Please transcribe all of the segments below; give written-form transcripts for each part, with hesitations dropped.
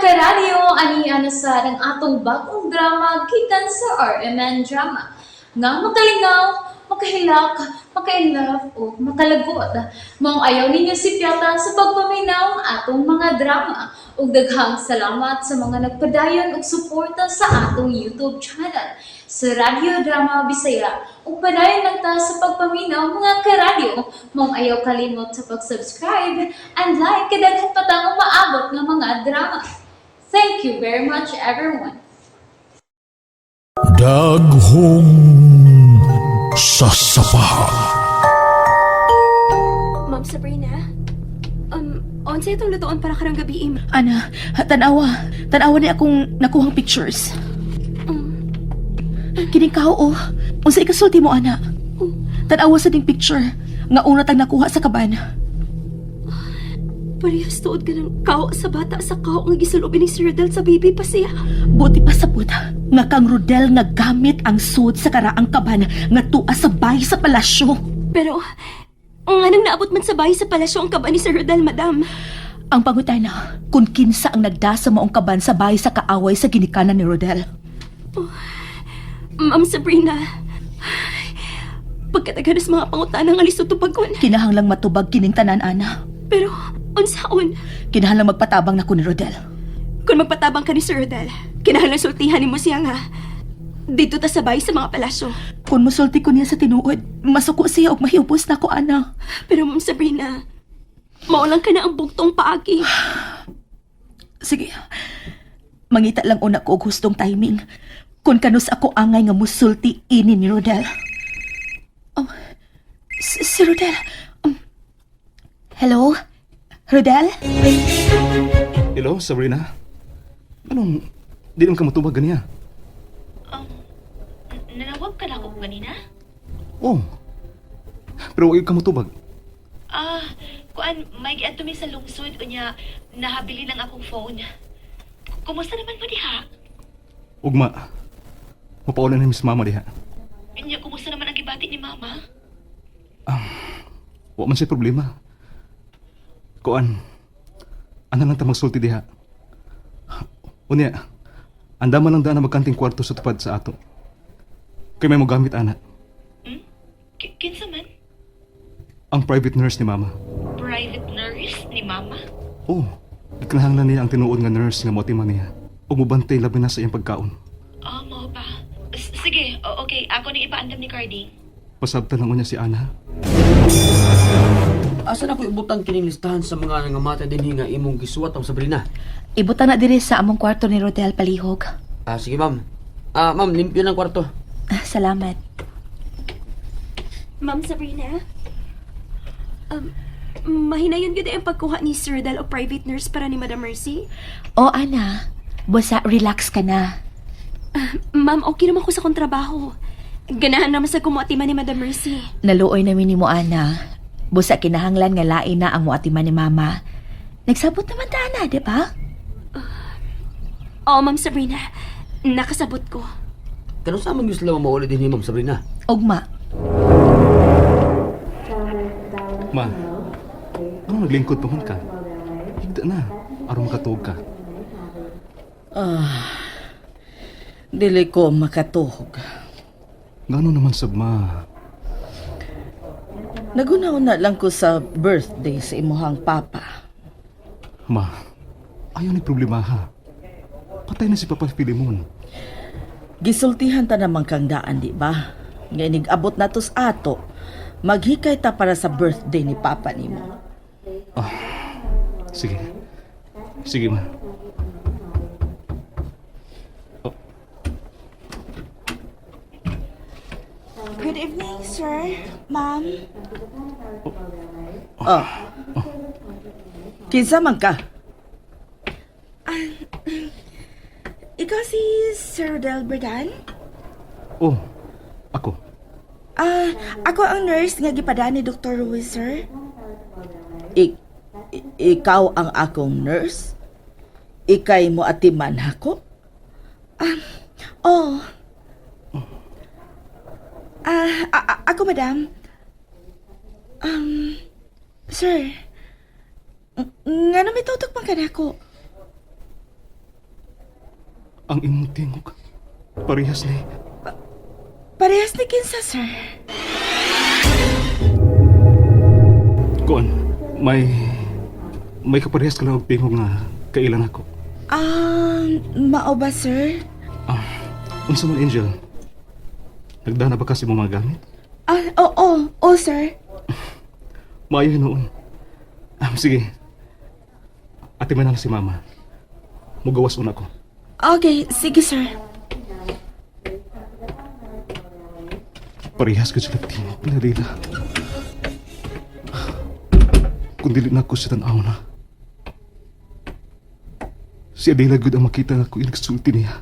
Karadyo, ani na sa ang atong bagong drama gikan sa RMN Drama. Nga makalingaw, makahilak, maka-inlove o makalagot. Maong ayaw ninyo sipyata sa pagpaminaw ang atong mga drama. Ug daghang salamat sa mga nagpadayon og suporta sa atong YouTube channel sa Radyo Drama Bisaya. Ug padayon lang ta sa pagpaminaw, mga karadyo. Maong ayaw kalimot sa pag-subscribe and like kay daghan pa tang umaabot nga mga drama. Thank you very much, everyone. Daghong sasapa. Ma'am Sabrina? Unsa itong lutoon para karong gabi? Ana, tanawa. Tanawa ni akong nakuhang pictures. Kining kao, oh. Unsa ikasulti mo, ana? Tanawa sa ding picture nga una tang nakuha sa kaban. Parehas tuod ka ng kao sa bata sa kao nga gisulubin ni Sir Rodel sa baby pa siya. Buti pa sa puta nga kang Rodel nga gamit ang suit sa karaang kaban nga tuwa sa bahay sa palasyo. Pero, nganong naabot man sa bahay sa palasyo ang kaban ni Sir Rodel, madam? Ang pangutana, kung kinsa ang nagda sa maong kaban sa bahay sa kaaway sa ginikanan ni Rodel. Ma'am Sabrina, pagkatagaras mga pangutana nga lisod tubagon. Kinahanglang matubag kining tanan, ana. Pero, unsaon? Kinahanglang magpatabang na ko ni Rodel. Kung magpatabang ka ni Sir Rodel, kinahanglan sultihan nimo siya nga dito ta sa bahay sa mga palasyo. Kung musulti ko niya sa tinuod, masuko siya og mahiubos na ko, ana. Pero Ma'am Sabrina, maulang ka na ang bugtong paagi. Sige. Mangita lang una ko og hustong timing. Kung kanus ako angay nga musulti ini ni Rodel. Oh, si Rodel. Hello? Rodel? Hello, Sabrina. Anong di naman ka matubag ganiya? Nanawag ka na ako ganina? Oh. Pero wag ka matubag. Ah, kuan, may giadto mi sa lungsod unya nahabili lang akong phone. Kumusta naman mo diha? Ugma. Mapaulan ni Miss Mama diha. Unya, kumusta naman ang gibati ni Mama? Wa man siya problema. Kuan. Ana lang ta magsulti diha. Unya, andama lang daan na magkanting kwarto sa tupad sa ato. Kay may mogamit ana. Hmm? Kinsa man? Ang private nurse ni Mama. Private nurse ni Mama? Oh, gikinahanglan niya ang tinuod nga nurse nga motiman niya. Ug mobantay labi na sa iyang pagkaon. Ah, mao ba? Sige, okay. Ako nang ipaandam ni Carding. Pasabtan lang unya si Ana. Asa na ko ibutang kining listahan sa mga nangamata dinhi nga imong gisuwat, Ma'am Sabrina? Ibutan na diri sa among kwarto ni Rodel palihog. Ah, sige, ma'am. Ah, ma'am, limpyo ng kwarto. Ah, salamat. Ma'am Sabrina? Mahinayon gyud ang pagkuha ni Sir Rodel o private nurse para ni Madam Mercy? O, Ana. Basta relax ka na. Ma'am, okay naman ko sa akong trabaho. Ganahan naman sa kumuatiman ni Madam Mercy. Naluoy na ni mo, Ana. Busa kinahanglan nga lain na ang muatiman ni Mama. Nagsabot naman ta, Ana, di ba? Oo, Ma'am Sabrina. Nakasabot ko. Kano sa man gyud sila mauli dinhi, Ma'am Sabrina? Ugma. Ma, ano naglingkod pa man ka? Higda na, aron makatuog ka. Dili ko makatuhog. Ngano naman sab, ma? Nagunaw na lang ko sa birthday sa imuhang papa. Ma, ayaw ni problema ha. Patay na si Papa Filimon. Gisultihan ta naman kang daan, di ba? Nga inig-abot na to sa ato. Maghikay ta para sa birthday ni papa nimo. Sige. Sige, ma. Oh, Good evening, sir. Ma'am. Oh. Kinsa man ka? Ikaw si Sir Rodel Berdan? Oh, ako. Ah, ako ang nurse nga gipadaan ni Dr. Ruiz, sir. Ikaw ang akong nurse? Ikay mo atiman ako? Oh. Ah, ako, madam. Sir. Nga may tutok man ka nako? Ang imong tingog. Parehas ni. Parehas ni kinsa, sir. Kuan, may kaparehas ka lang og tingog nga kailan ako. Ah, mao ba, sir? Ah, unsa man, Angel? Nagdana ba kasi mo mga gamit? Ah, oo, oo, sir. Maayo noon. Ah, sige. Ate man na si Mama. Mugawas una ko. Okay, sige, sir. Parehas ko sila tingog ni Adela. Kung dili na ako sa tanaw na. Si Adela gud ang makita nga ako inagsulti niya.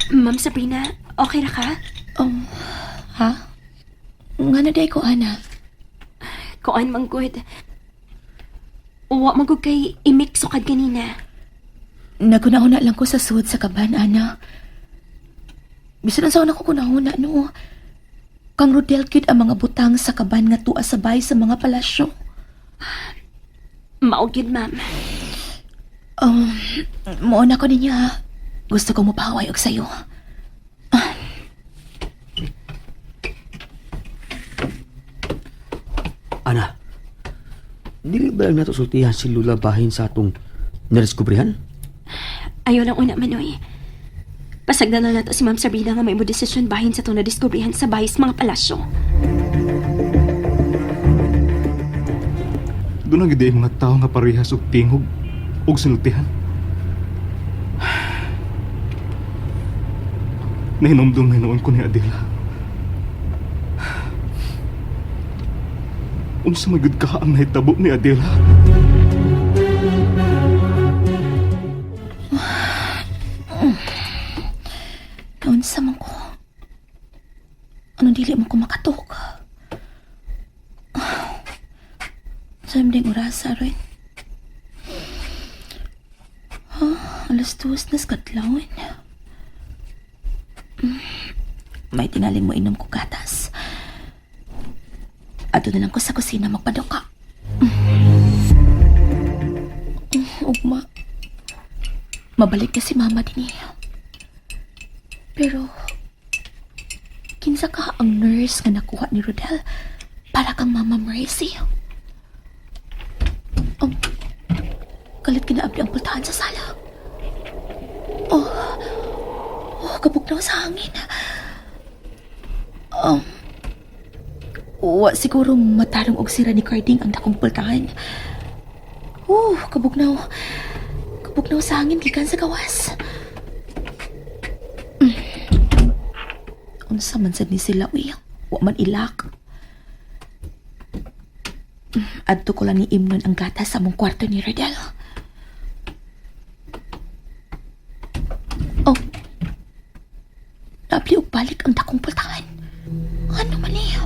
Ma'am Sabrina, okay ra ka? Ha? Nga na day ko, Ana. Kuan man gud. Wa man gud kay imik sukad ganina. Nagunahuna lang ko sa suod sa kaban, Ana. Bisan ang ko kunahuna, no. Kang Rodel kid ang mga butang sa kaban nga tuwa sabay sa mga palasyo. Mao gyud, ma'am. Muon ako ninyo, ha. Gusto ko mapahaway og sayo. Ana, dili ba lang nato sultihan si Lula bahin sa atong nadiskubrihan? Ayaw lang una, Manoy. Pasagdan na nato si Ma'am Sabrina nga may mo desisyon bahin sa itong nadiskubrihan sa bahis mga palasyo. Doon ang gid mga tao nga parehas og tingog og sinultihan. Nahinomdom na hinuon ko ni Adela. Unsa man gud ka ang nahitabo ni Adela? Kaunsa man ko. Ano dili mo ko makatok? Sa imdeng orasa, right? Ah, 2:00 na sa katlawin. May tingaling mo inom ko gatas. Ato na lang ko sa kusina magpaduka. Ugma. Mabalik na si mama din eh. Pero, kinsa ka ang nurse nga nakuha ni Rodel para kang Mama Mercy? Oh, kalit kinaabli ang pultahan sa sala. Oh, oh, kabugnaw sa hangin. Wa siguro matarong og sira ni Carding ang dakong pultahan. Oh, kabugnaw. Kabugnaw sa hangin gikan sa gawas. Unsa man sad ni sila uy, wa man ilak. Adto ko lang ni Imnon ang gatas sa among kwarto ni Rodel. Oh. Naabli og balik ang dakong pultahan. Ano man niya?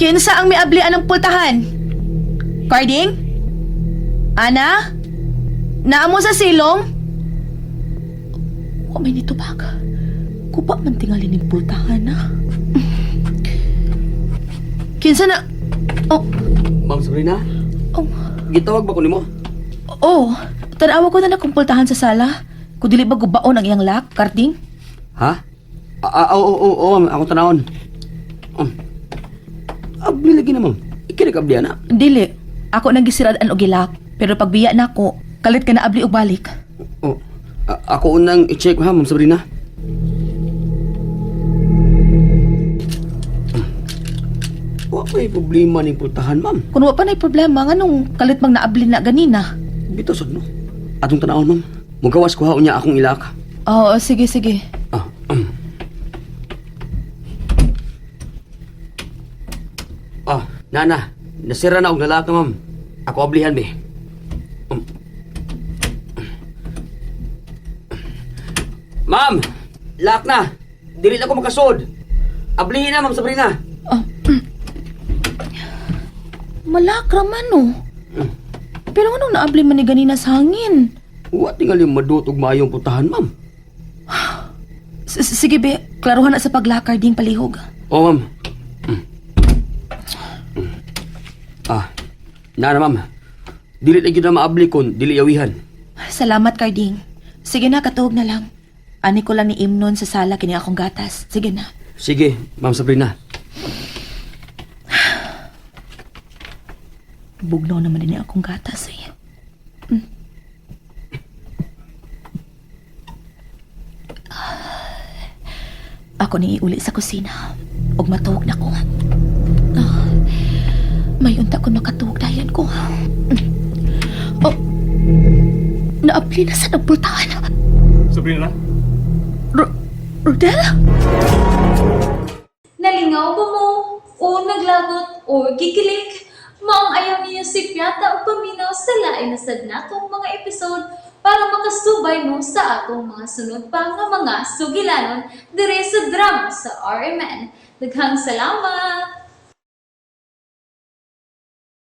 Kinsa ang miablian ng pultahan? Carding? Ana? Naamo sa silong? Wa may nitubag. Kupa man tingali ning pultahan na. Kinsa na? Oh, Ma'am Sabrina, oh, gitawag ba ko nimo? oh. Tanawa ko na lang pultahan sa sala. Kung dili ba gubaon ang iyang lock, Carding? Ha? Ah, oo, oo, oo, ma'am. Akong tanawon. Abli lagi na, ma'am. Ikinag-abli, ana. Dili. Ako nang gisirad-an og gilak. Pero pagbiya nako, kalit ka na abli og balik. Oh, ako unang i-check ha, Ma'am Sabrina. Wa may problema ning pultahan, ma'am. Kung wa pa na'y problema, nganong kalit mang naabli na ganina? Bitaw sad no. Atong tanawon, ma'am. Mugawas ko ha unya akong ilak. Oo, sige, sige. Ah. Ah, nana, nasira na og nalaka, ma'am. Ako ablihan be. Ma'am, lock na. Dili na ko makasod. Ablihin na, Ma'am Sabrina. Malakra man, no. Pero anong naabli man ni ganina sa hangin? Wa tingali maduot og maayong putahan, ma'am. Sige, be. Klaruhan na sa paglakar ding palihog. Oh, ma'am. Na na, ma'am. Dili na gyud na maabli kon dili yawihan. Salamat, Carding. Sige na, katuog na lang. Ani ko lang ni Imnon sa sala kini akong gatas. Sige na. Sige, Ma'am Sabrina. Bugnaw naman din akong gatas eh. Ako ni iuli sa kusina. Og matuog na ko. Ah, may unta ko makatuog dayon ko. Oh, naapli na sa nagpultahan. Sabrina? Rodel? Nalingaw ba mo? O naglagot o gikilig? Maong ayaw niyo si Piata o paminaw sa lain na sad natong mga episode para makasubay mo sa atong mga sunod pa nga mga sugilanon dire sa drama sa RMN. Daghang salamat!